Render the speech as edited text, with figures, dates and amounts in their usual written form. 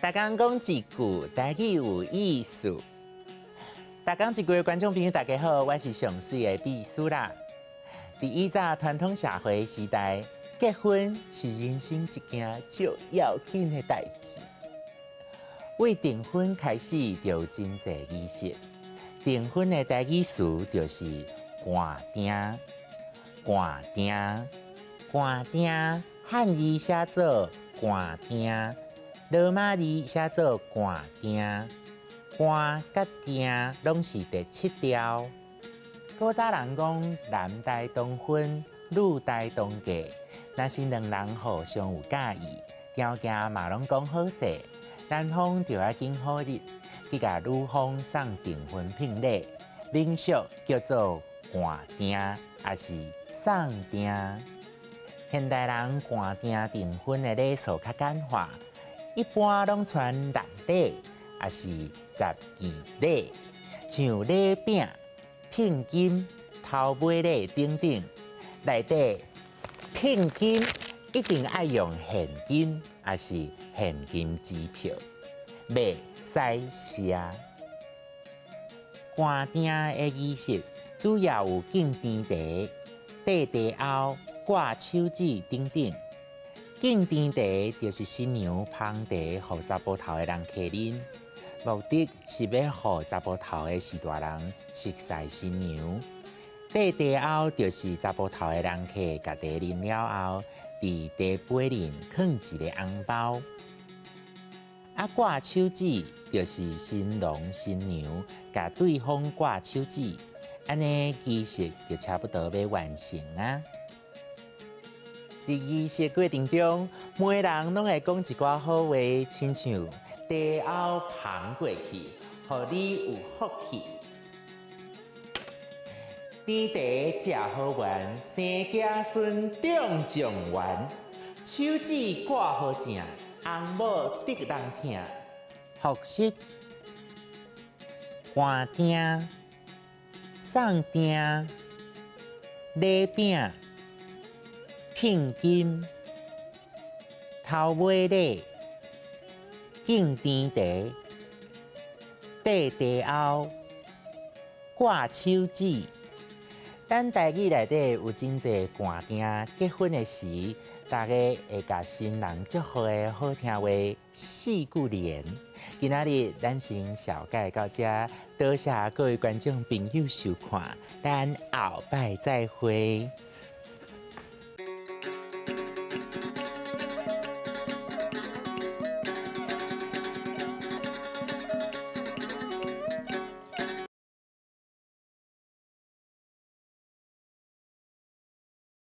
逐工講一句台語有意思。逐工一句的觀眾朋友，大家好，我是上媠的碧蘇啦。佇以早傳統社會時代，結婚是人生一件足要緊的代誌。為訂婚開始就有真濟儀式，訂婚的台語詞就是寒訂、寒訂、寒訂，漢字寫做寒訂，羅馬字寫做寒訂，寒佮訂攏是第七調。古早人講男大當婚，女大當嫁，若是兩人互相有佮意，條件嘛攏講好勢，男方就愛揀好日去共女方送訂婚聘禮，民俗叫做寒訂，抑是送訂。現代人寒訂訂婚的禮數較簡化，一般攏傳六禮，抑是十二禮，像禮餅、聘金、頭尾禮等等。內底聘金一定愛用現金，抑是現金支票，袂使賒。寒訂的儀式主要有敬甜茶、綴茶甌、掛手指等等。敬甜茶就是新娘捧茶予查埔頭的人客啉，目的是欲予查埔頭的序大人熟似新娘。綴茶甌就是查埔頭的人客共茶啉了後，佇茶杯裡囥一个紅包。啊，掛手指就是新郎新娘共對方掛手指，按呢儀式就差不多欲完成啊。佇儀式過程中，每个人攏會講一寡好話，親像茶甌捧過去，予你有福氣。甜茶食好完，生子孫中狀元，手指掛予正，翁某得人疼。複習、寒訂、送訂、禮餅、聘金、頭尾禮、敬甜茶、綴茶甌、掛手指。咱台語內底有真濟寒訂結婚的時，大家會共新人祝賀的好聽話四句聯。今仔日咱先紹介到遮，多謝各位觀眾朋友收看，咱後擺再會。